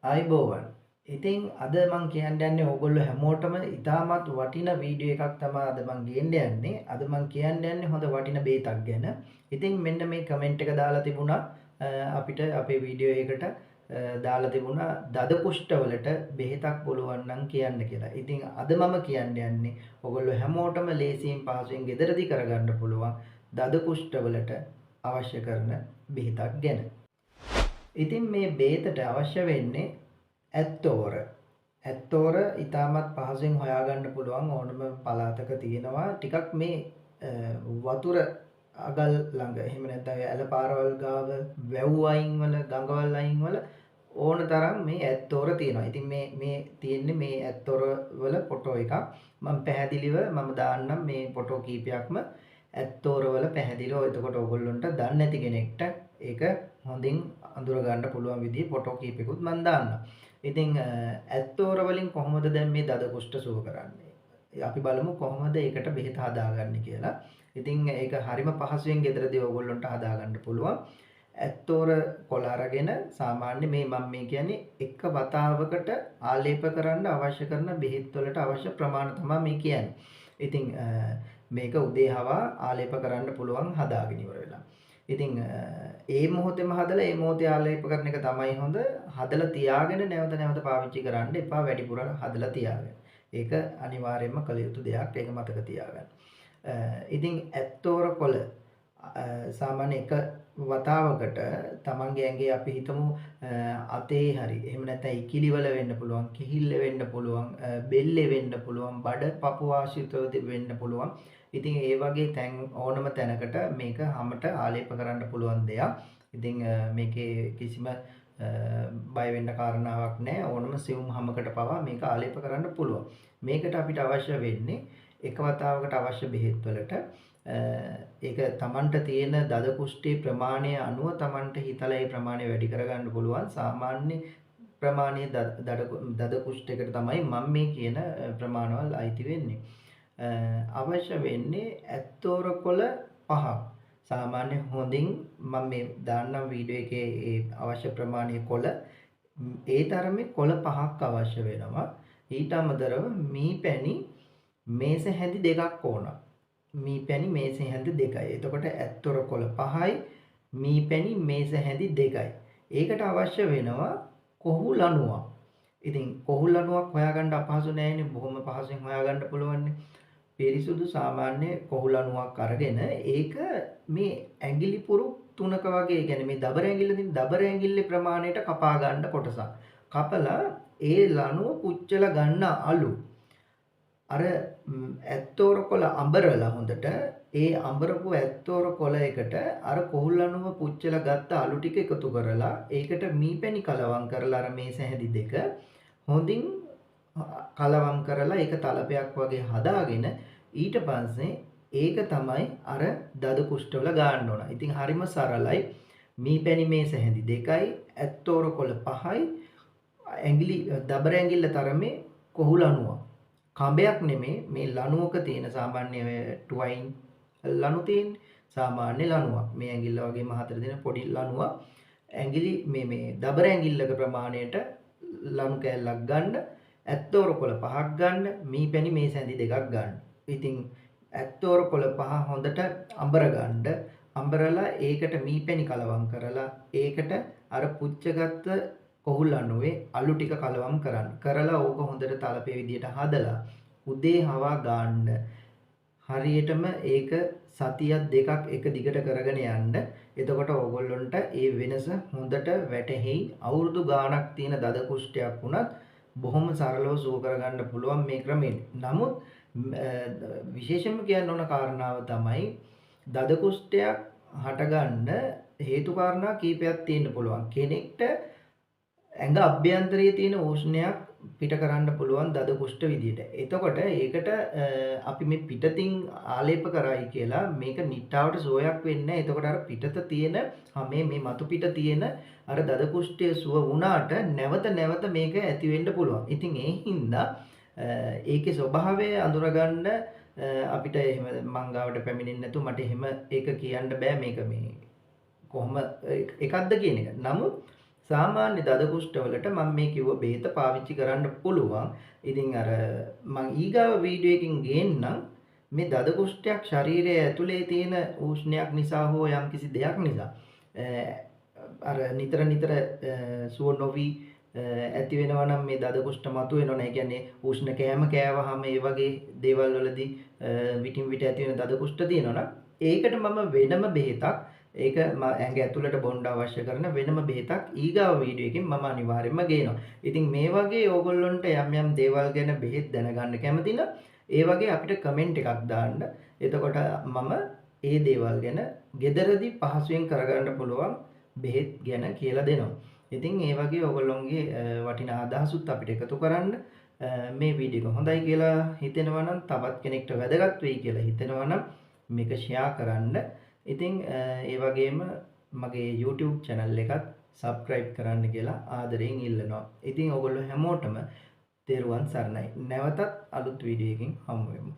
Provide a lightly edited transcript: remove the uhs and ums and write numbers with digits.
ආයුබෝවන්. ඉතින් අද මං කියන්න යන්නේ ඕගොල්ලෝ හැමෝටම ඉතාමත් වටින වීඩියෝ එකක් තමයි අද මං ගේන්න යන්නේ. අද මං කියන්න යන්නේ හොඳ වටින බේතක් ගැන. ඉතින් මෙන්න මේ කමෙන්ට් එක දාලා තිබුණා අපිට අපේ වීඩියෝ එකට දාලා තිබුණා දද කුෂ්ඨ වලට බෙහෙතක් පුළුවන් නම් කියන්න කියලා. ඉතින් අද මම කියන්න යන්නේ ඔයගොල්ලෝ හැමෝටම ලේසියෙන් පහසුවෙන් ගෙදරදී කරගන්න පුළුවන් දද කුෂ්ඨ වලට අවශ්‍ය කරන බෙහෙතක් ගැන. ඉතින් මේ බේතට අවශ්‍ය වෙන්නේ ඇත්තෝර. ඇත්තෝර ඉතාමත් පහසුවෙන් හොයාගන්න පුළුවන් ඕනම පළාතක තියෙනවා. ටිකක් මේ වතුර අගල් ළඟ එහෙම නැත්නම් ඇල පාරවල් ගාව වැව් අයින් වල ගඟවල් අයින් වල ඕන තරම් මේ ඇත්තෝර තියෙනවා. ඉතින් මේ මේ තියෙන්නේ මේ ඇත්තෝර වල ෆොටෝ එකක්. මම පැහැදිලිව මම දාන්නම් මේ ෆොටෝ කීපයක්ම ඇත්තෝර වල පැහැදිලිව. එතකොට ඕගොල්ලොන්ට දන්නේ නැති කෙනෙක්ට ඒක හොඳින් අඳුර ගන්න පුළුවන් විදිහේ ෆොටෝ කීපයකුත් මම දාන්නම්. ඉතින් ඇත්තෝර වලින් කොහොමද දැන් මේ දද කුෂ්ඨ සුව කරන්නේ? අපි බලමු කොහොමද ඒකට බෙහෙත හදාගන්නේ කියලා. ඉතින් ඒක හරිම පහසුවෙන් ගෙදරදී ඕගොල්ලොන්ට හදාගන්න පුළුවන්. ඇත්තෝර කොළ අරගෙන සාමාන්‍ය මේ මම මේ කියන්නේ එක වතාවකට ආලේප කරන්න අවශ්‍ය කරන බෙහෙත් වලට අවශ්‍ය ප්‍රමාණය තමයි මේ කියන්නේ. ඉතින් මේක උදේ හවා ආලේප කරන්න පුළුවන් හදාගෙන ඉවර වෙලා. ඉතින් ඒ මොහොතේම හදලා ඒ මොහොතේ ආලේප කරන එක තමයි හොඳ. හදලා තියාගෙන නැවත නැවත පාවිච්චි කරන්න එපා වැඩිපුර හදලා තියාගෙන. ඒක අනිවාර්යයෙන්ම කළ යුතු දෙයක්. ඒක මතක තියාගන්න. ඉතින් ඇත්තෝර කොළ සාමාන්‍ය එක වතාවකට තමන්ගේ ඇඟේ අපි හිතමු අතේ හරි එහෙම නැත්නම් ඉකිලි වල වෙන්න පුළුවන්, කිහිල්ල වෙන්න පුළුවන්, බෙල්ලේ වෙන්න පුළුවන්, බඩ පපුව ආශ්‍රිතව වෙන්න පුළුවන්. ඉතින් ඒ වගේ තැන් ඕනම තැනකට මේක හැමට ආලේප කරන්න පුළුවන් දෙයක්. ඉතින් මේකේ කිසිම බය වෙන්න කාරණාවක් නැහැ. ඕනම සියුම් හැමකට පවා මේක ආලේප කරන්න පුළුවන්. මේකට අපිට අවශ්‍ය වෙන්නේ එක වතාවකට අවශ්‍ය බෙහෙත් වලට ඒක තමන්ට තියෙන දද කුෂ්ඨයේ ප්‍රමාණය අනුව තමන්ට හිතලා ඒ ප්‍රමාණය වැඩි කරගන්න පුළුවන්. සාමාන්‍ය ප්‍රමාණයේ දද කුෂ්ඨයකට තමයි මම මේ කියන ප්‍රමාණවල් අයිති වෙන්නේ. අවශ්‍ය වෙන්නේ ඇත්තෝර කොළ පහක්. සාමාන්‍ය හොඳින් මම මේ දාන්නම් වීඩියෝ එකේ ඒ අවශ්‍ය ප්‍රමාණයේ කොළ ඒ තරමේ කොළ පහක් අවශ්‍ය වෙනවා. ඊට අමතරව මී පැණි මේස හැඳි දෙකක් ඕන. මී පැණි මේස හැඳි දෙකයි. එතකොට ඇත්තොර කොළ පහයි මී පැණි මේස හැඳි දෙකයි. ඒකට අවශ්‍ය වෙනවා කොහු ලණුවක්. ඉතින් කොහු ලණුවක් හොයාගන්න අපහසු නෑනේ. බොහොම පහසුවෙන් හොයාගන්න පුළුවන්නේ. පිරිසුදු සාමාන්‍ය කොහු ලණුවක් අරගෙන ඒක මේ ඇඟිලි පුරුක් තුනක වගේ, ඒ කියන්නේ මේ දබර ඇඟිල්ල තියෙන දබර ඇඟිල්ලේ ප්‍රමාණයට කපා ගන්න කොටසක්. කපලා ඒ ලණුව පුච්චලා ගන්න අලු අර ඇත්තෝර කොළ අඹරලා හොඳට ඒ අඹරපු ඇත්තෝර කොළ එකට අර කොහුල් ලණුව පුච්චලා ගත්ත අලු ටික එකතු කරලා ඒකට මීපැණි කලවම් කරලා අර මේස හැඳි දෙක හොඳින් කලවම් කරලා ඒක තලපයක් වගේ හදාගෙන ඊට පස්සේ ඒක තමයි අර දද කුෂ්ඨ වල ගන්න ඕන. ඉතින් හරිම සරලයි. මීපැණි මේස හැඳි දෙකයි ඇත්තෝර කොළ පහයි ඇඟිලි දබර ඇඟිල්ල තරමේ කොහුල් ලණුවක්. කඹයක් නෙමේ, මේ ලණුවක තියෙන සාමාන්‍ය ටුවයින් ලණු තියෙන සාමාන්‍ය ලණුවක්. මේ ඇඟිල්ල වගේම හතර දෙන පොඩි ලණුවක්. ඇඟිලි මේ මේ දබර ඇඟිල්ලක ප්‍රමාණයට ලණු කෑල්ලක් ගන්න, ඇත්තෝර කොළ පහක් ගන්න, මී පැණි මේ සැඳි දෙකක් ගන්න. ඉතින් ඇත්තෝර කොළ පහ හොඳට අඹර ගන්න. අඹරලා ඒකට මී පැණි කලවම් කරලා ඒකට අර පුච්චගත්ත කොහුල් ලණුවේ අලු ටික කලවම් කරන්න. කරලා ඕක හොඳට තලපේ විදියට හදලා උදේ හවා ගන්න. හරියටම ඒක සතියක් දෙකක් එක දිගට කරගෙන යන්න. එතකොට ඕගොල්ලොන්ට ඒ වෙනස හොඳට වැටහෙයි. අවුරුදු ගාණක් තියෙන දද කුෂ්ඨයක් වුණත් බොහොම සරලව සුව කරගන්න පුළුවන් මේ ක්‍රමයෙන්. නමුත් විශේෂයෙන්ම කියන්න ඕන කාරණාව තමයි දද කුෂ්ඨයක් හටගන්න හේතු කාරණා කීපයක් තියෙන්න පුළුවන්. කෙනෙක්ට ඇඟ අභ්‍යන්තරයේ තියෙන උෂ්ණයක් පිට කරන්න පුළුවන් දද කුෂ්ඨ විදියට. එතකොට ඒකට අපි මේ පිටතින් ආලේප කරයි කියලා මේක නිට්ටාවට සුවයක් වෙන්නේ නැහැ. එතකොට අර පිටත තියෙන මේ මේ මතු පිට තියෙන අර දද කුෂ්ඨය සුව වුණාට නැවත නැවත මේක ඇති වෙන්න පුළුවන්. ඉතින් ඒ හින්දා ඒකේ ස්වභාවය අඳුරගන්න අපිට එහෙම මං ගාවට පැමිණෙන්නේ නැතුව මට එහෙම ඒක කියන්න බෑ මේක මේ කොහොම එකක්ද කියන එක. නමුත් සාමාන්‍ය දද කුෂ්ඨ වලට මම මේ කිව්ව බෙහෙත පාවිච්චි කරන්න පුළුවන්. ඉතින් අර මං ඊගාව වීඩියෝ එකකින් ගේන්නම් මේ දද කුෂ්ඨයක් ශරීරයේ ඇතුලේ තියෙන උෂ්ණයක් නිසා හෝ යම්කිසි දෙයක් නිසා අර නිතර නිතර සුව නොවි ඇති වෙනවා නම් මේ දද කුෂ්ඨ මතුවෙනවනේ. ඒ කියන්නේ උෂ්ණ කෑම කෑවහම ඒ වගේ දේවල් වලදී විටින් විට ඇති වෙන දද කුෂ්ඨ තියෙනවා නම් ඒකට මම වෙනම බෙහෙතක්, ඒක ඇඟ ඇතුළට බොන්න අවශ්‍ය කරන වෙනම බෙහෙතක් ඊගාව වීඩියෝ එකකින් මම අනිවාර්යයෙන්ම ගේනවා. ඉතින් මේ වගේ ඕගොල්ලොන්ට යම් යම් දේවල් ගැන බෙහෙත් දැනගන්න කැමති නම් ඒ වගේ අපිට කමෙන්ට් එකක් දාන්න. එතකොට මම ඒ දේවල් ගැන ගෙදරදී පහසුවෙන් කරගන්න පුළුවන් බෙහෙත් ගැන කියලා දෙනවා. ඉතින් ඒ වගේ ඔයගොල්ලොන්ගේ වටිනා අදහසුත් අපිට එකතු කරන්න. මේ වීඩියෝ එක හොඳයි කියලා හිතෙනවා නම්, තවත් කෙනෙක්ට වැදගත් වෙයි කියලා හිතෙනවා නම් මේක ෂෙයා කරන්න. ඉතින් ඒ වගේම මගේ YouTube channel එකත් subscribe කරන්න කියලා ආදරයෙන් ඉල්ලනවා. ඉතින් ඔයගොල්ලෝ හැමෝටම තෙරුවන් සරණයි. නැවතත් අලුත් වීඩියෝ එකකින් හමු වෙමු.